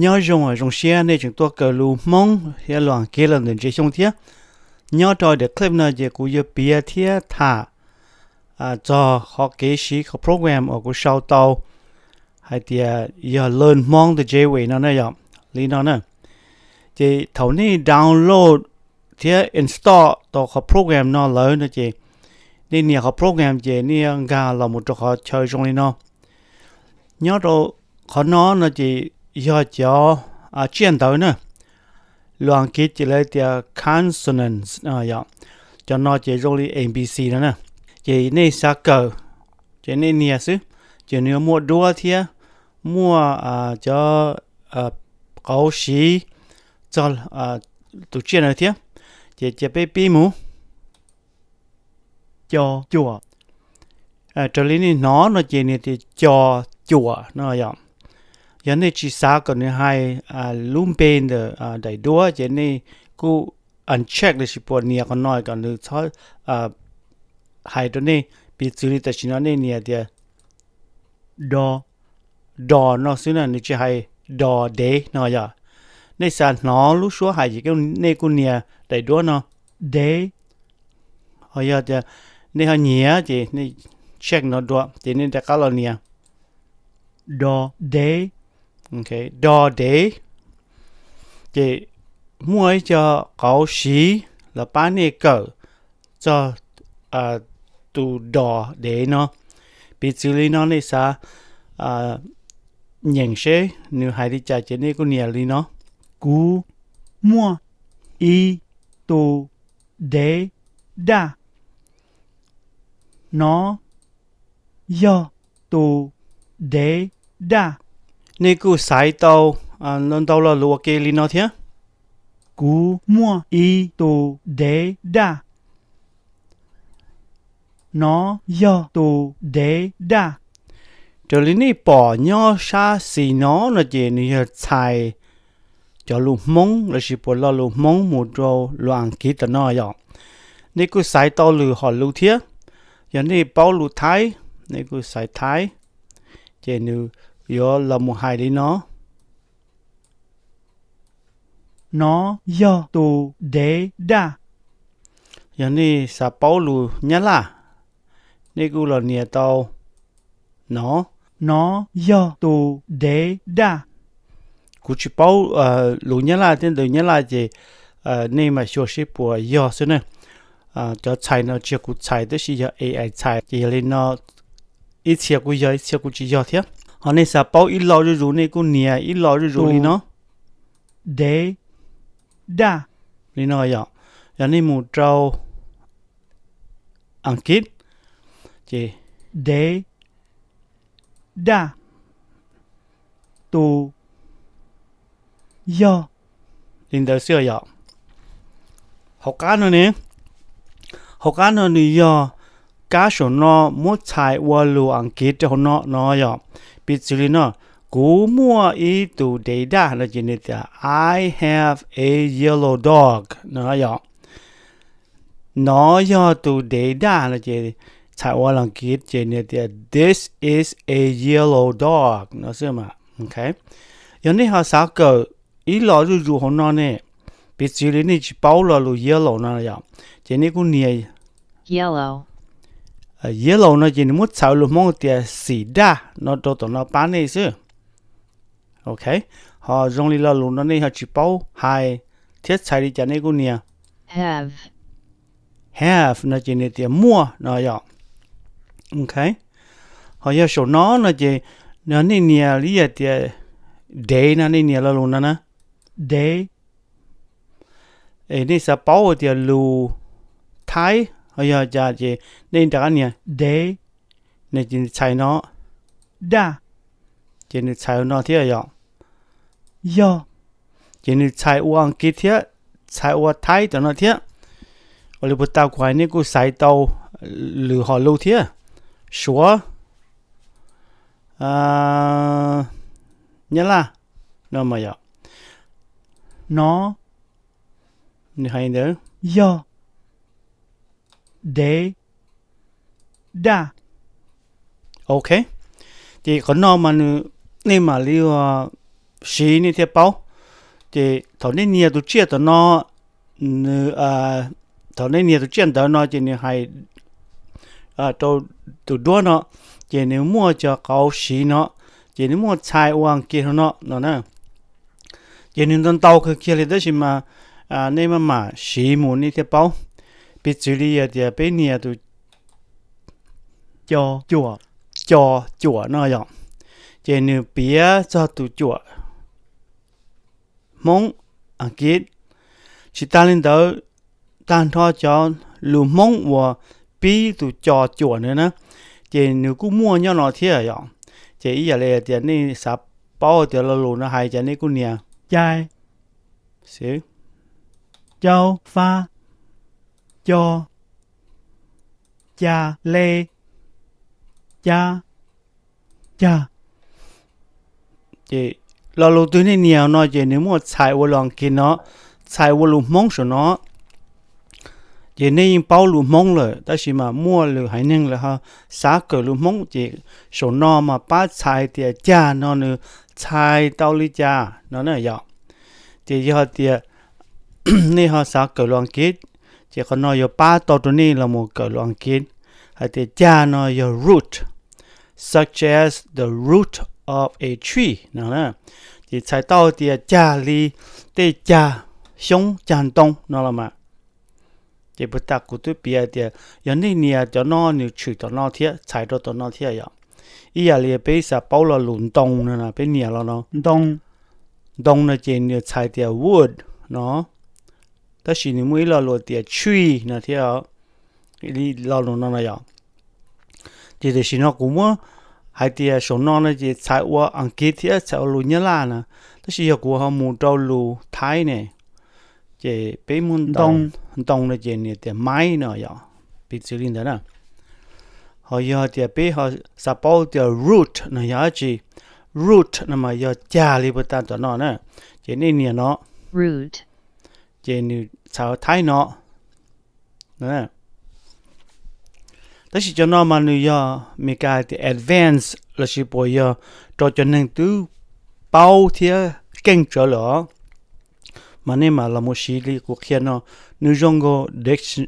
Nyob zoo, zoo siab nej tseem tuaj kawm lus Hmoob thiab lus Askiv los ntawm ntsis xyoo thiab. Nyob rau daim clip no ces kuv yuav piav thiab tham txog qhov kev siv qhov program uas kuv sau tau hais tias yog Learn Hmong the J-Way no na yom, li no na. Ces thaum nej download thiab install tau qhov program no lawm no ces nej nias qhov program ces nej nkag los mus rau qhov chaw zoo li no. Nyob rau qhov no no ces yog cov tsiaj ntawv na. Lus Askiv ces lawv tias consonants yom. Cov no ces zoo li A B C no na. Ces nej xav kawm ces nej nias xwb, ces nws yuav muaj duab thiab muaj cov qauv siv txog tus tsiaj ntawd thiab. Ces cia peb pib mus. Co cuam. Raws li nej hnov no ces nws tias co cuam no yom. Yog nej tsis xav kom nws hais lub npe ntawm daim duab ces nej kuj uncheck los sis puas nias qhov no kom nws txhob hais rau nej. Piv txwv li tam sim no nej nias tias do, do no xwb na, nws tsis hais do dev no yom. Nej xav hnov lub suab hais ces nej kuj nias daim duab no, dev. Ho yog tias nej ho nyiam ces nej check no dua ces nej rov qab los nias do dev. Do dev. Ces muaj ib co qauv siv los pab nej kawm txog tus do dev no. Piv txwv li no nej xav nyeem seb nws hais li cas ces nej kuj nias li no. Kuv muaj ib tus dev daj. Nov yog tus dev daj. Nej kuj xaiv tau ntau lo lus ua ke li no thiab. Kuv muaj ib tus dev daj. Nov yog tus dev daj. Raws li nej pom nyob sab xis no no ces nws yog txhais cov lus Hmoob los sis puas lo lus Hmoob mus rau lus Askiv tam no yom. Nej kuj xaiv tau lwm hom lus thiab. Yog nej paub lus Thaib, nej kuj xaiv Thaib, ces nws yuav los mus hais li no. Nov yog tus dev daj. Yog nej xav paub lus Nyab Laj, nej kuj los nias tau no. Nov yog tus dev daj. Kuv tsis paub lus Nyab Laj thiab ntawv Nyab Laj ces nej mam xyuas seb puas yog xwb na. Cov txhais no tsis yog kuv txhais tab sis yog A I txhais ces yog li no, ib txhia kuj yog ib txhia kuj tsis yog thiab. Ho nej xav paub ib lo zuj zus nej kuj nias ib lo zuj zus li no. Dev daj. Li no yom. Yog nej mus rau Askiv ces dev daj, tus, yog. Li ntawd xwb yom. Hauv qab no ne, hauv qab no nws yog kab saum no muab txhais ua lus Askiv rau hauv no no yom. Piv txwv li no, kuv muaj ib tus dev daj no ces nws tias I have a yellow dog no yom. Nov yog tus dev daj no ces txhais ua Askiv ces nws tias this is a yellow dog no xwb mas. Yog nej ho xav kawm ib lo zuj zus hauv no ne, piv txwv li nej tsis paub lo lus yellow no yom, ces nej kuj nias yellow no ces nws muab txhais lus Hmoob tias xim daj no rau tom no pab nej xwb. Ok, ho zoo li lo lus no nej ho tsis paub hais thiab txhais li cas nej kuj nias have no ces nws tias muaj no yom. Ok, ho yog saum no no ces nej nias li yog tias dev no, nej nias lo lus no na, dev. Es nej xav paub tias lus Thaib ho yog cas ces nej rov qab nias dev, nws ces txhais no, daj, ces nws txhais ua no thiab yom. Yog, ces nws txhais ua Askiv thiab txhais ua Thaib tom no thiab. Ua li puag ta kuv hais nej kuj xaiv tau lwm hom lus thiab, Suav, Nyab Laj no mas yom. Nov, nws hais ntawd, yog, dev, daj. Ok, ces qhov no mas nws, nej mam li siv nej thiaj paub. Ces thaum nej nias tus tsiaj tom no, nws, thaum nej nias tus tsiaj ntawd no ces nws hais rau tus duab no, ces nws muaj cov qauv siv no, ces nws muaj txhais ua kiag no no na. Ces nws ntau ntau kawg kiag li tab sis mas nej maj mam siv mus nej thiaj paub. Piv txwv li tias peb nias tus co cuam, co cuam no yom, ces nws piav txog tus cuam Hmoob Askiv. Tsis tas li ntawd, tag nrho cov lus Hmoob uas pib tus co cuam ntawd na, ces nws kuj muaj nyob no thiab yom. Ces ib yam li tias nej xav paub tias lo lus no hais cas nej kuj nias cai, xwb, caub fab, co, ca, le, cab, cag. Ces lo lus twg nej nias no ces nws muaj txhais ua lus Askiv no, txhais ua lus Hmoob saum no. Ces nej yeej paub lus Hmoob lawm tab sis mas muaj lwm haiv neeg lawv ho xav kawm lus Hmoob ces saum no mas pab txhais tias cag no nws txhais tau li cas no na yom. Ces yog tias nej ho xav kawm lus Askiv, ces qhov no yuav pab tau rau nej los mus kawm lus Askiv. Hais tias cag no yog root, such as the root of a tree no na. Ces txhais tau tias cag li tej cag xyoob cag ntoo no los mas. Ces puag ta kuv twb piav tias yog nej nias cov no nws tshwm tom no thiab txhais rau tom no thiab yom. Ib yam li peb xav paub lo lus ntoo no na, peb nias lo no ntoo, ntoo no ces nws txhais tias wood no, tab sis nws muaj ib lo lus tias tree no thiab, lo lus no no yom. Ces tam sim no kuv muab hais tias saum no no ces txhais ua Askiv thiab txhais ua lus Nyab Laj na, tab sis yog kuv ho mus rau lus Thaib ne, ces peb muab ntoo no ces nws tias maiv no yom, piv txwv li ntawd na. Ho yog tias peb ho xav paub tias root no yog dab tsi, root no mas yog cag li puag ta tom no na, ces nej nias no, ces nws txhais ua Thaib no. Tab sis cov no mas nws yog Meskas tias advance lossis puas yog rau cov neeg twb paub thiab keej tsawv lawm os. Mas nej mam los mus siv li kuv qhia no, nws zoo nkaus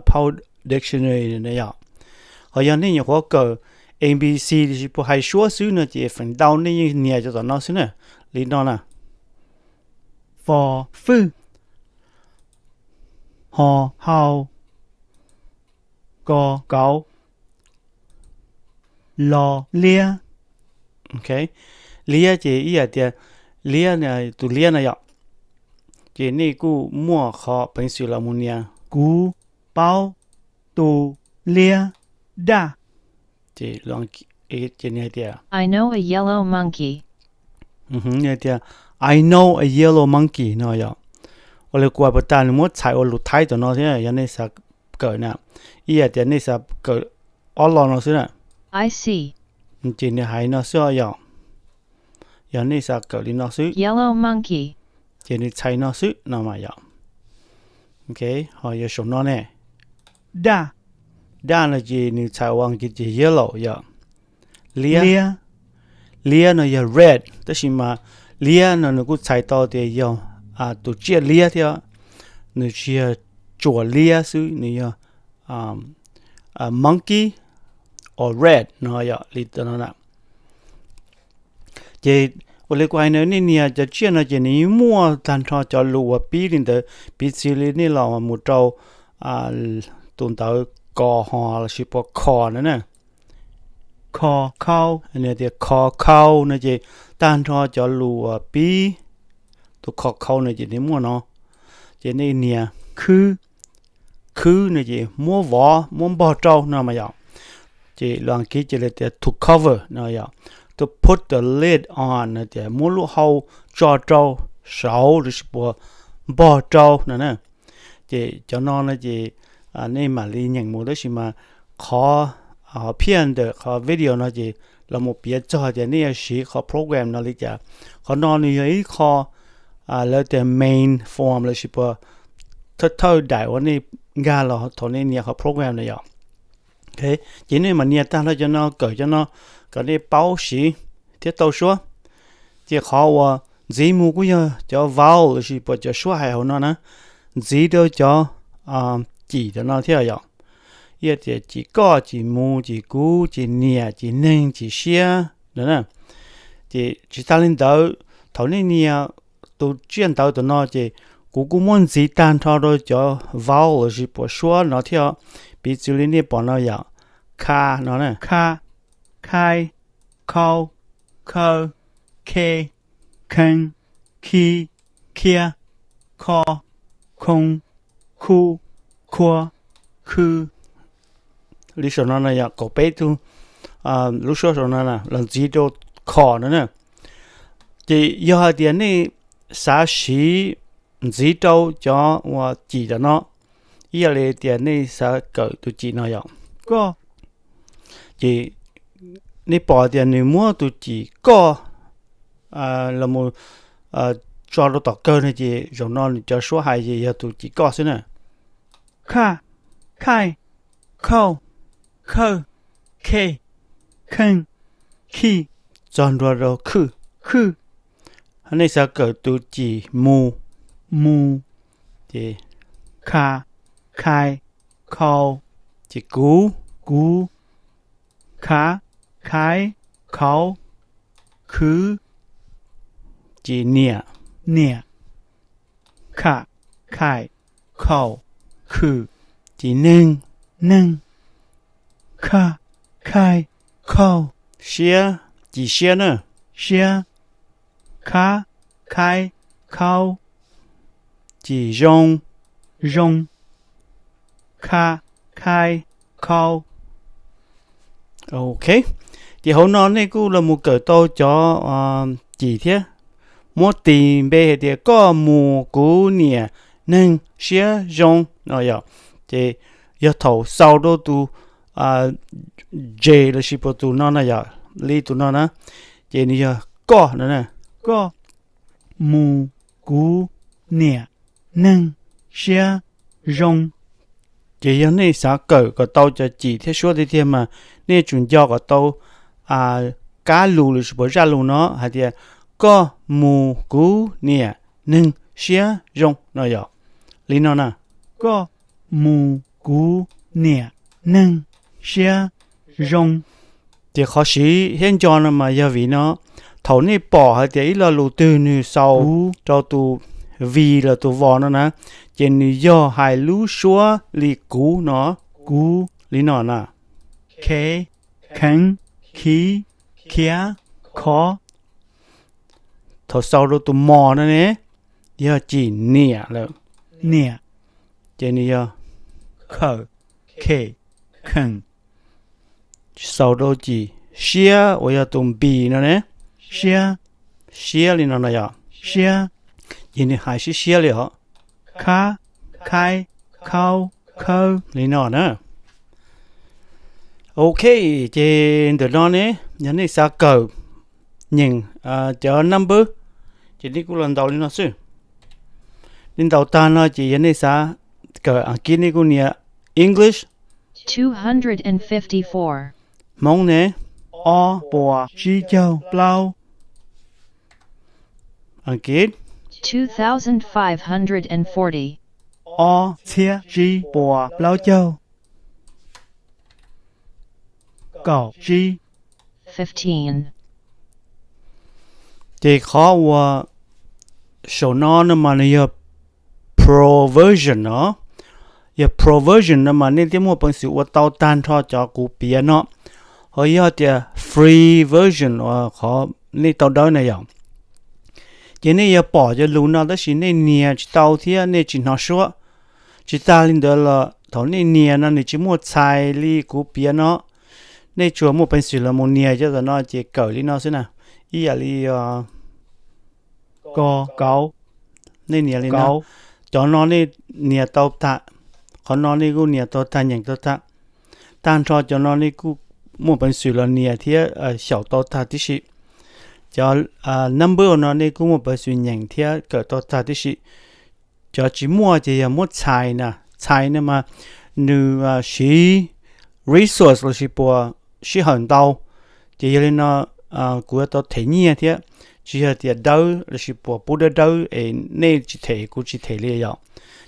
Pau Dictionary yom. Ho yog nej nyuam qhuav kawm A B C lossis puas hais suab xwb no ces feem ntau nej yeej nias cov tom no xwb na, li no na. Fo fwj, ho hau, ko kauv, lo liab. Liab ces ib yam tias liab, tus liab no yom. Ces nej kuj muaj qhov peev xwm los mus nias. Kuv paub tus liab daj. Ces nws hais tias, I know a yellow monkey no yom. Ua li kuv hais puas tas nws muab txhais ua lus Thaib tom no thiab yog nej xav kawm na. Ib yam tias nej xav kawm ob lo no xwb na. Ces nws hais no xwb yom. Yog nej xav kawm li no xwb, ces nws txhais no xwb no mas yom. Ho yog saum no ne, daj, daj no ces nws txhais ua Askiv ces yellow yom. Liab, liab no yog red tab sis mas liab no nws kuj txhais tau tias yog tus tsiaj liab thiab. Nws tsis yog tsuas liab xwb, nws yog monkey or red no yom, li no na. Ces ua li kuv hais no, nej nias cov tsiaj no ces nws yeej muaj tag nrho cov lus uas pib li ntawd, piv txwv li nej los mus rau tus ntawv ko ho lossis puas kho no na. Kho khau, tias kho khau no ces tag nrho cov lus uas pib tus kho khau no ces nws muaj no. Ces nej nias khwb, khwb no ces muab vov muab npog rau no mas yom. Ces lus Askiv ces lawv tias to cover no yom. To put the lid on no tias muab lub hau tso rau saud lossis puas npog rau no na. Ces cov no no ces nej mam li nyeem mus tab sis mas qhov hom phiaj ntawm qhov video no ces los mus piav txog tias nej yuav siv qhov program no li cas. Qhov no nws yog ib qho lawv tias main form lossis puas thawj thawj daim uas nej nkag los thaum nej nias qhov program no yom. Ces nej mam nias tag nrho cov no, kawm cov no kom nej paub siv thiab tau suab. Ces qhov uas Ntxiv mus kuj yog cov vowel los sis puas cov suab hais hauv no na, ntxiv rau cov cim tam no thiab yom. Ib yam tias cim koj, cim mus, cim kuv, cim niam, cim neeg, cim siab no na. Ces tsis tas li ntawd, thaum nej nias tus tsiaj ntawv tam no ces kuv kuj muab ntxiv tag nrho rau cov vowel los sis puas suab no thiab. Piv txwv li nej pom no yom, kha no na, kha, khai, khau, khaw, khe, kheej, khi, khiab, kho, khoo, khu, khua, khw. Li saum no no yog kaum peb tug lub suab saum no los ntxiv rau kho no na. Ces yog hais tias nej xav siv ntxiv rau cov uas cim tam no, ib yam li tias nej xav kawm tus cim no yom, koj, ces nej pom tias nws muab tus cim koj los mus tso rau tom kawg no ces zaum no nws cov suab hais ces yog tus cim koj xwb na. Kha, khai, khau, khawj, khe, kheej, khi, txog ntua rau khwj, khwj. Nej xav kawm tus cim mus, mus, ces kha, khai, khau, ces kuv, kuv, kha, khai, khau, khwv, ces niam, niam, kha, khai, khau, khwm, ces neeg, neeg, kha, khai, khau, siab, cim siab na, siab, kha, khai, khau, cim zoo, zoo, kha, khai, khau. Ok, ces hauv no nej kuj los mus kawm tau cov cim thiab. Muab tis npe hais tias koj mus kuv niam neeg siab zoo no yom. Ces yog thaum xaus rau tus J los sis puas tus no na yom, li tus no na, ces nws yog koj no na, koj, mus, kuv, niam, neeg, siab, zoo. Ces yog nej xav kawm kom tau cov cim thiab suab tiag tiag mas nej tsum nco kom tau kab lus los sis puas zaj lus no hais tias koj, mus, kuv, niam, neeg, siab, zoo no yom. Li no na, koj, mus, kuv, niam, neeg, siab, zoo. Ces qhov siv thiab nco no mas yog vim no, thaum nej pom hais tias ib lo lus twg nws xaus rau tus V los tus V no na, ces nws yog hais lub suab li kuv no, kuv li no na, khev, kheev, khiv, khiav, khov. Thaum xaus rau tus M no ne, yog cim niam lawm, niam, ces nws yog khawm, khem, kheem. Xaus rau cim siab uas yog tus npis no ne, siab, siab li no no yom, siab, ces nws hais siab siab li os, khab, khaib, khaub, khawb li no na. Ok, ces ntawm no ne, yog nej xav kawm nyeem cov number, ces nej kuj los ntaus li no xwb. Nej ntaus tag no ces yog nej xav kawm Askiv nej kuj nias English, two hundred fifty-four, Hmoob ne, ob puas tsib caug plaub, Askiv, two thousand five hundred forty, ob txhiab tsib puas plaub caug, kaum tsib, fifteen. Ces qhov uas saum no no mas nws yog pro version no. Yog pro version no mas nej thiaj muaj peev xwm ua tau tag nrho cov kuv piav no. Ho yog tias free version uas qhov nej tau dawb na yom, ces nej yuav pom cov lus no tab sis nej nias tsis tau thiab nej tsis hnov suab. Tsis tas li ntawd los thaum nej nias no nws tsis muaj txhais li kuv piav no. Nej tsuas muaj peev xwm los mus nias cov tam no ces kawm li no xwb na. Ib yam li ko, kauv, nej nias li no, cov no nej nias tau tag, qhov no nej kuj nias tau tag, nyeem tau tag. Tag nrho cov no nej kuj muaj peev xwm los nias thiab xyaum tau tag tib si. Cov number no nej kuj muaj peev xwm nyeem thiab kawm tau tag tib si. Cov tsis muaj ces yog muab txhais na, txhais no mas nws siv resource los sis puas sij hawm ntau. Ces yog li no kuv yuav tau them nyiaj thiab. tsis yog tias dawb lossis puas pub dawb dawb es nej tsis them kuv tsis them li yom.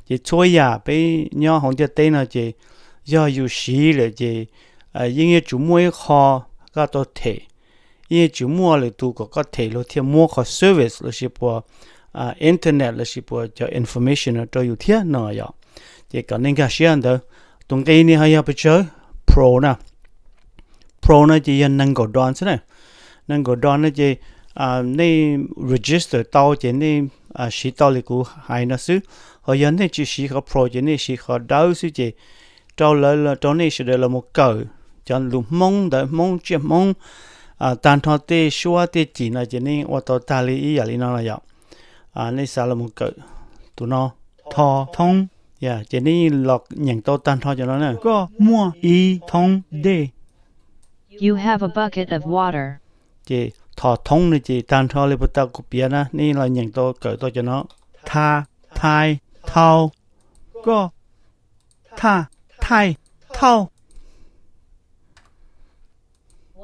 Ces txhua yam peb nyob hauv ntiaj teb no ces yog yus siv lawm ces yeej yuav tsum muaj ib qho koj tau them, yeej yuav tsum muaj lwm tus kom koj them luag thiaj muab qhov service lossis puas internet lossis puas cov information no rau yus thiab no yom. Ces kom nej nkag siab ntawd. Tus nqi ne ho yog pes tsawg? Pro na, Pro no ces yog nees nkaum dos xwb na. Nees nkaum dos no ces nej register tau ces nej siv tau li kuv hais no xwb. Ho yog nej tsis siv qhov Pro ces nej siv qhov dawb xwb ces rau lawv, rau nej sawv daws los mus kawm cov lus Hmoob, ntawv Hmoob, tsiaj Hmoob, tag nrho tej suab tej cim no ces nej ua tau tag li ib yam li no no yom. Nej xav los mus kawm tus no, tho thoob, ces nej los nyeem tau tag nrho cov no na. Koj muaj ib thoob dej. You have a bucket of water. Ces tho thoob no ces tag nrho li puag ta kuv piav na, nej los nyeem tau kawm tau cov no. Tha, thai, thau. Koj, tha, thai, thau.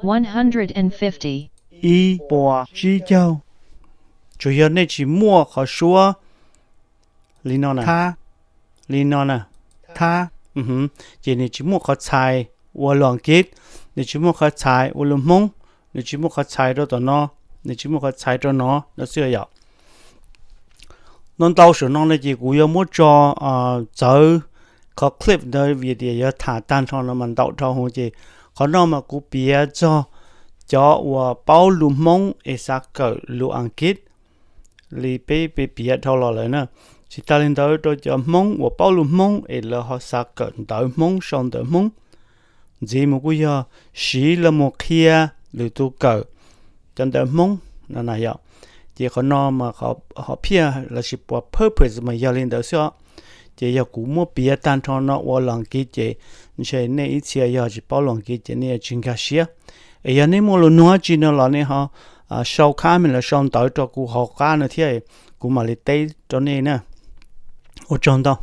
One hundred and fifty. Ib puas tsib caug. Tsuas yog nej tsis muaj qhov suab li no na, li no na, tha, ces nws tsis muaj qhov txhais ua lus Askiv, nws tsis muaj qhov txhais ua lus Hmoob, nws tsis muaj qhov txhais rau tom no, nws tsis muaj qhov txhais rau no no xwb yom. No ntau saum no no ces kuv yuav muab tso txawv qhov clip ntawd vim tias yuav tham tag nrho no mas ntau dhau hwv ces qhov no mas kuv piav txog cov uas paub lus Hmoob es xav kawm lus Askiv li peb peb piav dhau los lawm na. Tsis tas li ntawd rau cov Hmoob uas paub lus Hmoob es lawv ho xav kawm ntawv Hmoob sau ntawv Hmoob ntxiv mus kuj yog siv los mus qhia lwm tus kawm cov ntawv Hmoob no na yom. Ces qhov no mas qhov phiaj lossis puas purpose mas yog li ntawd xwb os. Ces yog kuv muab piav tag nrho no ua lus Askiv ces ntshe nej ib txhia yog tsis paub lus Askiv ces nej yuav tsis nkag siab. Es yog nej muaj lus nug dab tsi no los nej ho sau comment los sau ntawv rau kuv hauv qab no thiab kuv mam li teb rau nej na. Ua tsaug ntau.